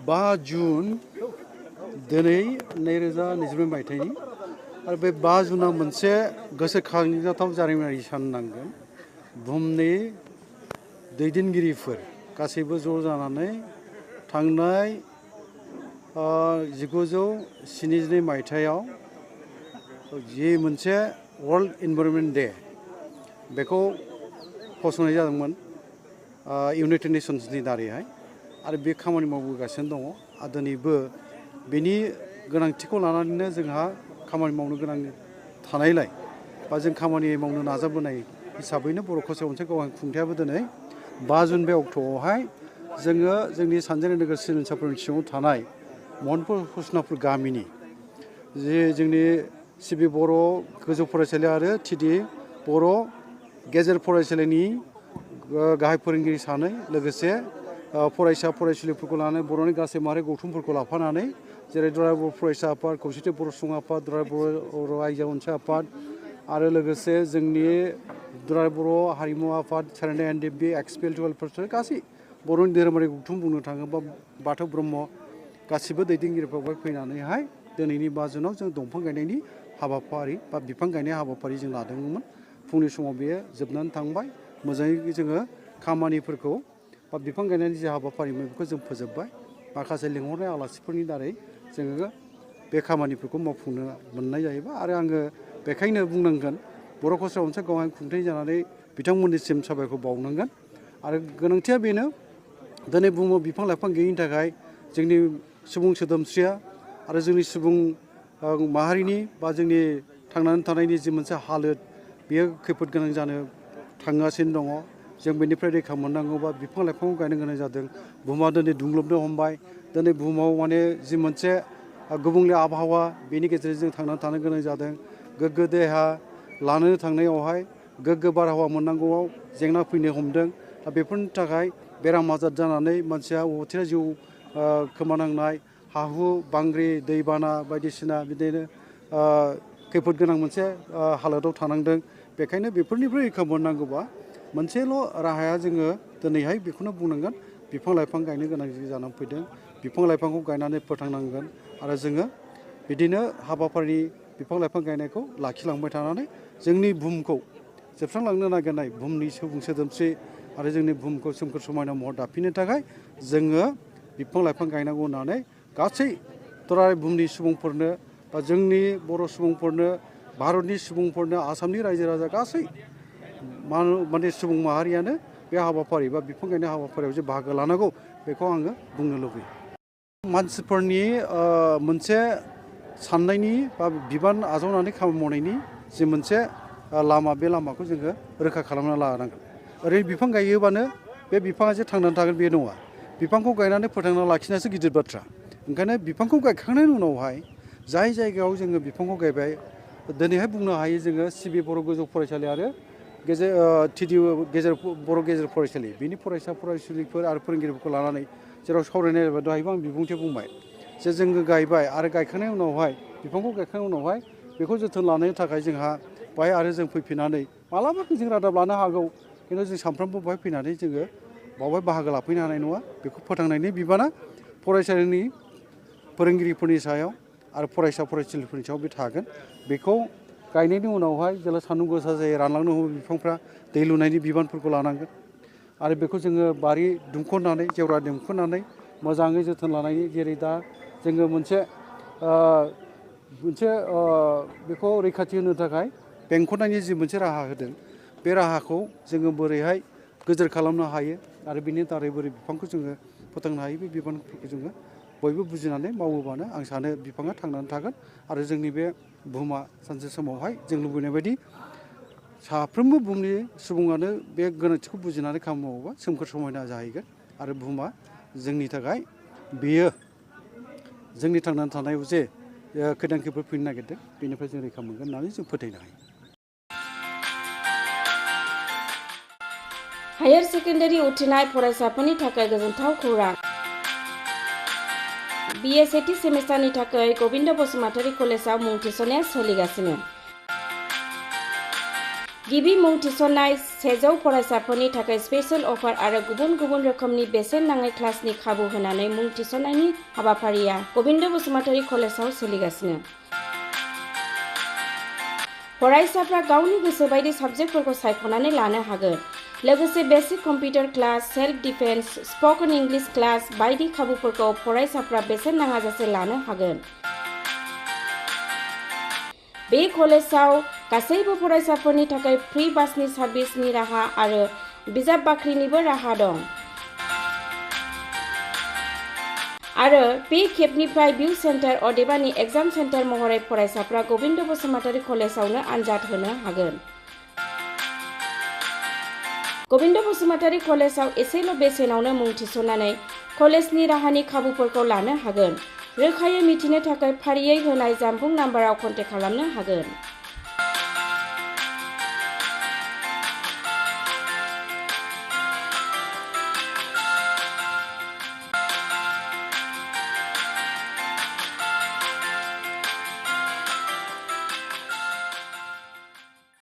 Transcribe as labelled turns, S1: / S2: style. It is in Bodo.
S1: 5 जुन दिनै 2022 मायथाइनि आरो बे 5 जुना मोनसे गोसोखांजाथाव जारिमिनारि सान नांगोन। बुहुमनि दैदेनगिरिफोर गासैबो ज' जानानै थांनाय 1972 मायथाइयाव जि मोनसे वर्ल्ड इनभाइरनमेन्ट डे बेखौ फसंनाय जादोंमोन इउनाइटेड नेशन्सनि दारैहाय आरो बे खामानि मावबोगासिनो दङ आरो दिनैबो बेनि गोनांथिखौ लानानैनो जोंहा खामानि मावनो गोनां थानायलाय बा जों खामानि मावनो नाजाबोनाय हिसाबैनो बर' कसारि अनसाय गावआं खुंथायाबो दिनै 5 जुन बे अक्ट'आवहाय जोङो जोंनि सानजारि नोगोर सिमोनसाफोरनि सिङाव थानाय महनपुर हुसनापुर गामिनि जे जोंनि सिबि बर' गोजौ फरायसालि आरो टिडि बर' गेजेर फरायसालिनि गाहाय फोरोंगिरि सानै लोगोसे फरायसा फरायसुलिफोरखौ लानानै बर'नि गासै माहारि गौथुमफोरखौ लाफानानै जेरै दुलाराय बर' फरायसा आफाद खौसेथि बर' सुबुं आफाद दुलाराय बर' आइजो अनसाय आफाद आरो लोगोसे जोंनि दुलाराय बर' हारिमु आफाद सारेना एनडिएफबि एक्सपिएल टुवेल्भ गासै बर'नि धोरोमारि गौथुम बुंनो थाङोबा बाथौ ब्रह्म गासिबो दैदेनगिरिफ्रा बेवहाय फैनानैहाय दिनैनि 5 जुनाव जों दंफां गायनायनि हाबाफारि बा बिफां गायनाय हाबाफारि जों लादोंमोन। फुंनि समाव बेयो जोबनानै थांबाय मोजाङै जोङो खामानिफोरखौ बा बिफां गायनायनि जे हाबाफारिमोन बेखौ जों फोजोबबाय माखासे लिंहरनाय आलासिफोरनि दारै जोङो बे खामानिफोरखौ मावफुंनो मोननाय जाहैबाय आरो आङो बेखायनो बुंनांगोन बर' कसारि अनसाय गावआं खुंथाय जानानै बिथांमोननिसिम साबायखर बावनांगोन आरो गोनांथिया बेनो दिनै बुहुमाव बिफां लाइफां गैयिनि थाखाय जोंनि सुबुं सोदोमस्रिया आरो जोंनि सुबुं माहारिनि बा जोंनि थांनानै थानायनि जि मोनसे हालोद बेयो खैफोद गोनां जानो थांगासिनो दङ। जों बेनिफ्राय रैखा मोननांगौबा बिफां लाइफांखौ गायनो गोनां जादों। बुहुमा दिनै दुंग्लोबनो हमबाय दिनै बुहुमाव माने जि मोनसे गुबुंले आबहावा बेनि गेजेरजों जों थांनानै थानो गोनां जादों। गोग्गो देहा लानो थांनायावहाय गोग्गो बारहावा मोननांगौआव जेंना फैनो हमदों। दा बेफोरनि थाखाय बेराम आजार जानानै मानसिया अबथिरा जिउ खोमानांनाय हा हु बांग्रि दैबाना बायदिसिना बिदिनो खैफोद गोनां मोनसे हालोदाव थानांदों। बेखायनो बेफोरनिफ्राय रैखा मोननांगौबा मोनसेल' राहाया जोङो दिनैहाय बेखौनो बुंनांगोन बिफां लाइफां गायनो गोनां जानानै फैदों। बिफां लाइफांखौ गायनानै फोथांनांगोन आरो जोङो बिदिनो हाबाफारि बिफां लाइफां गायनायखौ लाखिलांबाय थानानै जोंनि बुहुमखौ जोबस्रांलांनो नागिरनाय बुहुमनि सुबुं सोदोमस्रि आरो जोंनि बुहुमखौ सोमखोर समायना महर दाफिननो थाखाय जोङो बिफां लाइफां गायनांगौ होननानै गासै दुलाराय बुहुमनि सुबुंफोरनो बा जोंनि बर' सुबुंफोरनो भारतनि सुबुंफोरनो आसामनि रायजो राजा गासै माने सुबुं माहारियानो बे हाबाफारि बा बिफां गायनाय हाबाफारियाव जे बाहागो लानांगौ बेखौ आङो बुंनो लुबैयो। मानसिफोरनि मोनसे साननायनि बा बिबान आजावनानै खामानि मावनायनि जि मोनसे लामा बे लामाखौ जोङो रोखा खालामना लानांगोन। ओरैनो बिफां गायोबानो बे बिफाङा जे थांनानै थागोन बे नङा। बिफांखौ गायनानै फोथांना लाखिनायासो गिदिर बाथ्रा। ओंखायनो बिफांखौ गायखांनायनि उनावहाय जाय जायगायाव जोङो बिफांखौ गायबाय दिनैहाय बुंनो हायो जोङो सिबि बर' गोजौ फरायसालि आरो टिडि बर' गेजेर फरायसालि बिनि फरायसा फरायसुलिफोर आरो फोरोंगिरिफोरखौ लानानै जेराव सावरायनाय जाबाय दहायबो आं बिबुंथि बुंबाय जे जोङो गायबाय आरो गायखांनायनि उनावहाय बिफांखौ गायखांनायनि उनावहाय बेखौ जोथोन लानो थाखाय जोंहा बाहाय आरो जों फैफिननानै मालाबा जों रादाब लानो हागौ खिन्थु जों सानफ्रोमबो बाहाय फैनानै जोङो बावहाय बाहागो लाफैनो हानाय नङा। बेखौ फोथांनायनि बिबाना फरायसालिनि फोरोंगिरिफोरनि सायाव आरो फरायसा फरायसुलिफोरनि सायाव बे थागोन। बेखौ गायनायनि उनावहाय जेब्ला सान्दुं गोसा जायो रानलांनो हमो बिफांफ्रा दै लुनायनि बिबानफोरखौ लानांगोन आरो बेखौ जोङो बारि दुमख'नानै जेवरा दुमख'नानै मोजाङै जोथोन लानायनि जेरै दा जोङो मोनसे बेखौ रैखाथि होनो थाखाय बेंख'नायनि जि मोनसे राहा होदों बे राहाखौ जोङो बोरैहाय गोजोर खालामनो हायो आरो बिनि दारै बोरै बिफांखौ जोङो फोथांनो हायो बे बिबानफोरखौ जोङो बयबो बुजिनानै मावोबानो आं सानो बिफाङा थांनानै थागोन आरो जोंनि बे बुहुमा सानसे समावहाय जों लुबैनाय बायदि साफ्रोमबो बुहुमनि सुबुङानो बे गोनांथिखौ बुजिनानै खामानि मावोबा सोमखोर समायना जाहैगोन आरो बुहुमा जोंनि थाखाय बेयो जोंनि थांनानै थानायाव जे खैदां खैफोद फैनो नागिरदों बेनिफ्राय जों रैखा मोनगोन होननानै जों फोथायनो हायो।
S2: हायार सेकेन्डारि उथ्रिनाय फरायसाफोरनि थाखाय गोजोनथाव खौरां। BA सेथि सेमिस्टारनि थाखाय गबिन्द बसुमतारी कलेजाव मुं थिसननाया सोलिगासिनो। गिबि मुं थिसननाय 100 फरायसाफोरनि थाखाय स्पेशल अफार आरो गुबुन गुबुन रोखोमनि बेसेन नाङै क्लासनि खाबु होनानै मुं थिसननायनि हाबाफारिया गबिन्द बसुमतारी कलेजाव सोलिगासिनो। फरायसाफ्रा गावनि गोसो बायदि साबजेक्टफोरखौ सायख'नानै लानो हागोन। लोगोसे basic computer class, self defence, spoken English class बायदि खाबुफोरखौ फरायसाफ्रा बेसेन नाङाजासे लानो हागोन। बे कलेजाव गासैबो फरायसाफोरनि थाखाय फ्रि बासनि सार्भिसनि राहा आरो बिजाब बाख्रिनिबो राहा दं। आरो बे खेबनिफ्राय भिउ सेन्टार अदेबानि एग्जाम सेन्टार महरै फरायसाफ्रा गबिन्द बसुमतारी कलेजावनो आनजाद होनो हागोन। गबिन्द बसुमतारी कलेजाव एसेल' बेसेनावनो मुं थिसननानै कलेजनि राहानि खाबुफोरखौ लानो हागोन। रोखायै मिथिनो थाखाय फारियै होनाय जानबुं नाम्बाराव कन्टेक्ट खालामनो हागोन।